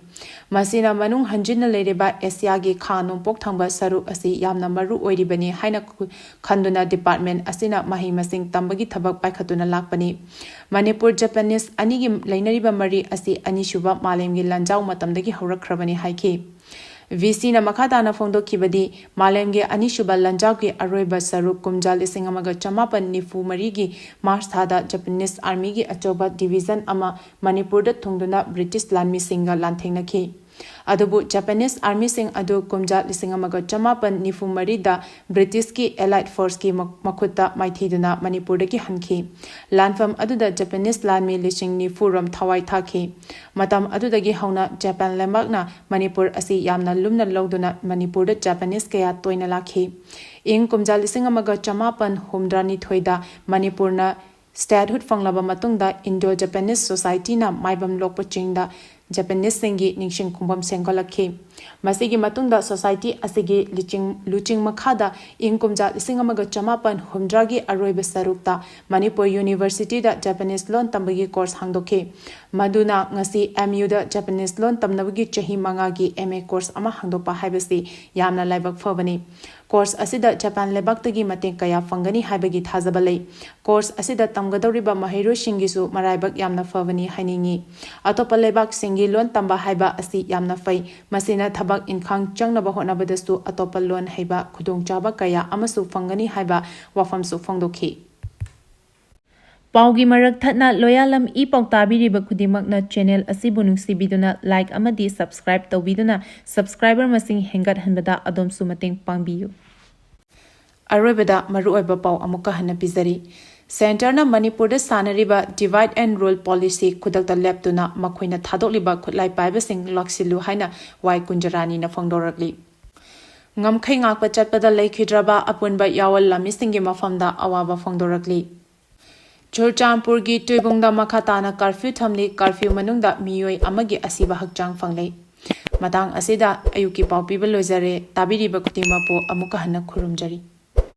ꯃꯁꯤꯅ ꯃꯅꯨꯡ ꯍꯟꯖꯤꯟꯅ ꯂꯩꯔꯤꯕ ꯑꯦꯁꯤꯌꯥꯒꯤ ꯈꯥ ꯅꯣꯡꯄꯣꯛ ꯊꯪꯕ ꯁꯔꯨꯛ ꯑꯁꯤ ꯌꯥꯝꯅ ꯃꯔꯨ ꯑꯣꯏꯔꯤꯕꯅꯤ ꯍꯥꯏꯅ ꯈꯨ-, ꯈꯟꯗꯨꯅ department ꯑꯁꯤꯅ ꯃꯍꯩ ꯃꯁꯤꯡ ꯇꯝꯕꯒꯤ ꯊꯕꯛ ꯄꯥꯏꯈꯠꯇꯨꯅ ꯂꯥꯛꯄꯅꯤ꯫ ꯃꯅꯤꯄꯨꯔ Japanese ꯑꯅꯤꯒꯤ ꯂꯩꯅꯔꯤꯕ ꯃꯔꯤ ꯑꯁꯤ ꯑꯅꯤꯁꯨꯕ ꯃꯥꯂꯦꯝꯒꯤ ꯂꯥꯟꯖꯥꯎ ꯃꯇꯝꯗꯒꯤ ꯍꯧꯔꯛꯈ꯭ꯔꯕꯅꯤ ꯍꯥꯏꯈꯤ꯫ V C ꯅ ꯃꯈꯥ ꯇꯥꯅ ꯐꯣꯡꯗꯣꯛꯈꯤꯕꯗꯤ, ꯃꯥꯂꯦꯝꯒꯤ ꯑꯅꯤꯁꯨꯕ ꯂꯥꯟꯖꯥꯎꯒꯤ ꯑꯔꯣꯏꯕ ꯁꯔꯨꯛ ꯀꯨꯝꯖꯥ ꯂꯤꯁꯤꯡ ꯑꯃꯒ ꯆꯃꯥꯄꯟ ꯅꯤꯐꯨ ꯃꯔꯤꯒꯤ March ꯊꯥꯗ Japanese Army ꯒꯤ ꯑꯆꯧꯕ division ꯑꯃ ꯃꯅꯤꯄꯨꯔꯗ ꯊꯨꯡꯗꯨꯅ British ꯂꯥꯟꯃꯤꯁꯤꯡꯒ ꯂꯥꯟꯊꯦꯡꯅꯈꯤ꯫ ꯑꯗꯨꯕꯨ Japanese Army ꯁꯤꯡ ꯑꯗꯨ ꯀꯨꯝꯖꯥ ꯂꯤꯁꯤꯡ ꯑꯃꯒ ꯆꯃꯥꯄꯟ ꯅꯤꯐꯨ ꯃꯔꯤꯗ British ꯀꯤ Allied Force ꯀꯤ ꯃ-, ꯃꯈꯨꯠꯇ ꯃꯥꯏꯊꯤꯗꯨꯅ ꯃꯅꯤꯄꯨꯔꯗꯒꯤ ꯍꯟꯈꯤ꯫ ꯂꯥꯟꯐꯝ ꯑꯗꯨꯗ Japanese ꯂꯥꯟꯃꯤ ꯂꯤꯁꯤꯡ ꯅꯤꯐꯨ ꯔꯣꯝ ꯊꯋꯥꯏ ꯊꯥꯈꯤ꯫ ꯃꯇꯝ ꯑꯗꯨꯗꯒꯤ ꯍꯧꯅ Japan ꯂꯩꯕꯥꯛꯅ ꯃꯅꯤꯄꯨꯔ ꯑꯁꯤ ꯌꯥꯝꯅ ꯂꯨꯝꯅ ꯂꯧꯗꯨꯅ ꯃꯅꯤꯄꯨꯔꯗ Japanese ꯀꯌꯥ ꯇꯣꯏꯅ ꯂꯥꯛꯈꯤ꯫ ꯏꯪ ꯀꯨꯝꯖꯥ ꯂꯤꯁꯤꯡ ꯑꯃꯒ ꯆꯃꯥꯄꯟ ꯍꯨꯝꯗ꯭ꯔꯥ ꯅꯤꯊꯣꯏꯗ ꯃꯅꯤꯄꯨꯔꯅ statehood ꯐꯪꯂꯕ ꯃꯇꯨꯡꯗ Indo-Japanese Society ꯅ ꯃꯥꯏꯕꯝ ꯂꯣꯛꯄ ꯆꯤꯡꯗ Japanese ꯁꯤꯡꯒꯤ ꯅꯤꯡꯁꯤꯡ ꯈꯨꯕꯝ ꯁꯦꯝꯒꯠꯂꯛꯈꯤ꯫ ꯃꯁꯤꯒꯤ ꯃꯇꯨꯡꯗ society ꯑꯁꯤꯒꯤ ꯂꯤꯆꯤꯡ-, ꯂꯨꯆꯤꯡ ꯃꯈꯥꯗ ꯏꯪ ꯀꯨꯝꯖꯥ ꯂꯤꯁꯤꯡ ꯑꯃꯒ ꯆꯃꯥꯄꯟ ꯍꯨꯝꯗ꯭ꯔꯥꯒꯤ ꯑꯔꯣꯏꯕ ꯁꯔꯨꯛꯇ ꯃꯅꯤꯄꯨꯔ University ꯗ Japanese ꯂꯣꯟ ꯇꯝꯕꯒꯤ course ꯍꯥꯡꯗꯣꯛꯈꯤ꯫ ꯃꯗꯨꯅ ꯉꯁꯤ M U ꯗ Japanese ꯂꯣꯟ ꯇꯝꯅꯕꯒꯤ ꯆꯍꯤ ꯃꯉꯥꯒꯤ M A course ꯑꯃ ꯍꯥꯡꯗꯣꯛꯄ ꯍꯥꯏꯕꯁꯤ ꯌꯥꯝꯅ ꯂꯥꯏꯕꯛ ꯐꯕꯅꯤ꯫ Course ꯑꯁꯤꯗ Japan ꯂꯩꯕꯥꯛꯇꯒꯤ ꯃꯇꯦꯡ ꯀꯌꯥ ꯐꯪꯒꯅꯤ ꯍꯥꯏꯕꯒꯤ ꯊꯥꯖꯕ ꯂꯩ꯫ Course ꯑꯁꯤꯗ ꯇꯝꯒꯗꯧꯔꯤꯕ ꯃꯍꯩꯔꯣꯏꯁꯤꯡꯒꯤꯁꯨ ꯃꯔꯥꯏꯕꯛ ꯌꯥꯝꯅ ꯐꯕꯅꯤ ꯍꯥꯏꯅꯤꯡꯏ꯫ ꯑꯇꯣꯞꯄ ꯂꯩꯕꯥꯛꯁꯤꯡꯒꯤ ꯂꯣꯟ ꯇꯝꯕ ꯍꯥꯏꯕ ꯑꯁꯤ ꯌꯥꯝꯅ ꯐꯩ꯫ ꯃꯁꯤꯅ ꯊꯕꯛ ꯏꯟꯈꯥꯡ ꯆꯪꯅꯕ ꯍꯣꯠꯅꯕꯗꯁꯨ ꯑꯇꯣꯞꯄ ꯂꯣꯟ ꯍꯩꯕ ꯈꯨꯗꯣꯡꯆꯥꯕ ꯀꯌꯥ ꯑꯃꯁꯨ ꯐꯪꯒꯅꯤ ꯍꯥꯏꯕ ꯋꯥꯐꯝꯁꯨ ꯐꯣꯡꯗꯣꯛꯈꯤ꯫ ꯄꯥꯎꯒꯤ ꯃꯔꯛ ꯊꯠꯅ ꯂꯣꯌꯥꯂꯝ ꯏ ꯄꯥꯎ ꯇꯥꯕꯤꯔꯤꯕ ꯈꯨꯗꯤꯡꯃꯛꯅ channel ꯑꯁꯤꯕꯨ ꯅꯨꯡꯁꯤꯕꯤꯗꯨꯅ like ꯑꯃꯗꯤ subscribe ꯇꯧꯕꯤꯗꯨꯅ subscriber ꯃꯁꯤꯡ ꯍꯦꯟꯒꯠꯍꯟꯕꯗ ꯑꯗꯣꯝꯁꯨ ꯃꯇꯦꯡ ꯄꯥꯡꯕꯤꯌꯨ꯫ ꯑꯔꯣꯏꯕꯗ ꯃꯔꯨꯑꯣꯏꯕ ꯄꯥꯎ ꯑꯃꯨꯛꯀ ꯍꯟꯅ ꯄꯤꯖꯔꯤ꯫ ꯁꯦꯟꯇꯔꯅ ꯃꯅꯤꯄꯨꯔꯗ ꯁꯥꯟꯅꯔꯤꯕ divide and rule policy ꯈꯨꯗꯛꯇ ꯂꯦꯞꯇꯨꯅ ꯃꯈꯣꯏꯅ ꯊꯥꯗꯣꯛꯂꯤꯕ ꯈꯨꯠꯂꯥꯏ ꯄꯥꯏꯕꯁꯤꯡ ꯂꯥꯛꯁꯤꯜꯂꯨ ꯍꯥꯏꯅ ꯋꯥꯏ ꯀꯨꯟꯖꯔꯥꯅꯤꯅ ꯐꯣꯡꯗꯣꯔꯛꯂꯤ꯫ ꯉꯝꯈꯩ ꯉꯥꯛꯄ ꯆꯠꯄꯗ ꯂꯩꯈꯤꯗ꯭ꯔꯕ ꯑꯄꯨꯟꯕ ꯌꯥꯑꯣꯜ ꯂꯥꯃꯤꯁꯤꯡꯒꯤ ꯃꯐꯝꯗ ꯑꯋꯥꯕ ꯐꯣꯡꯗꯣꯔꯛꯂꯤ꯫ ꯆꯨꯔꯆꯥꯟꯄꯨꯔꯒꯤ ꯇꯨꯏꯕꯨꯡꯗ ꯃꯈꯥ ꯇꯥꯅ ꯀꯥꯔꯐ꯭ꯌꯨ ꯊꯝꯂꯤ꯫ ꯀꯥꯔꯐ꯭ꯌꯨ ꯃꯅꯨꯡꯗ ꯃꯤꯑꯣꯏ ꯑꯃꯒꯤ ꯑꯁꯤꯕ ꯍꯛꯆꯥꯡ ꯐꯪꯂꯦ꯫ ꯃꯇꯥꯡ ꯑꯁꯤꯗ ꯑꯌꯨꯛꯀꯤ ꯄꯥꯎ ꯄꯤꯕ ꯂꯣꯏꯖꯔꯦ꯫ ꯇꯥꯕꯤꯔꯤꯕ ꯈꯨꯗꯤꯡꯃꯛꯄꯨ ꯑꯃꯨꯛꯀ ꯍꯟꯅ ꯈꯨꯔꯨꯝꯖꯔꯤ꯫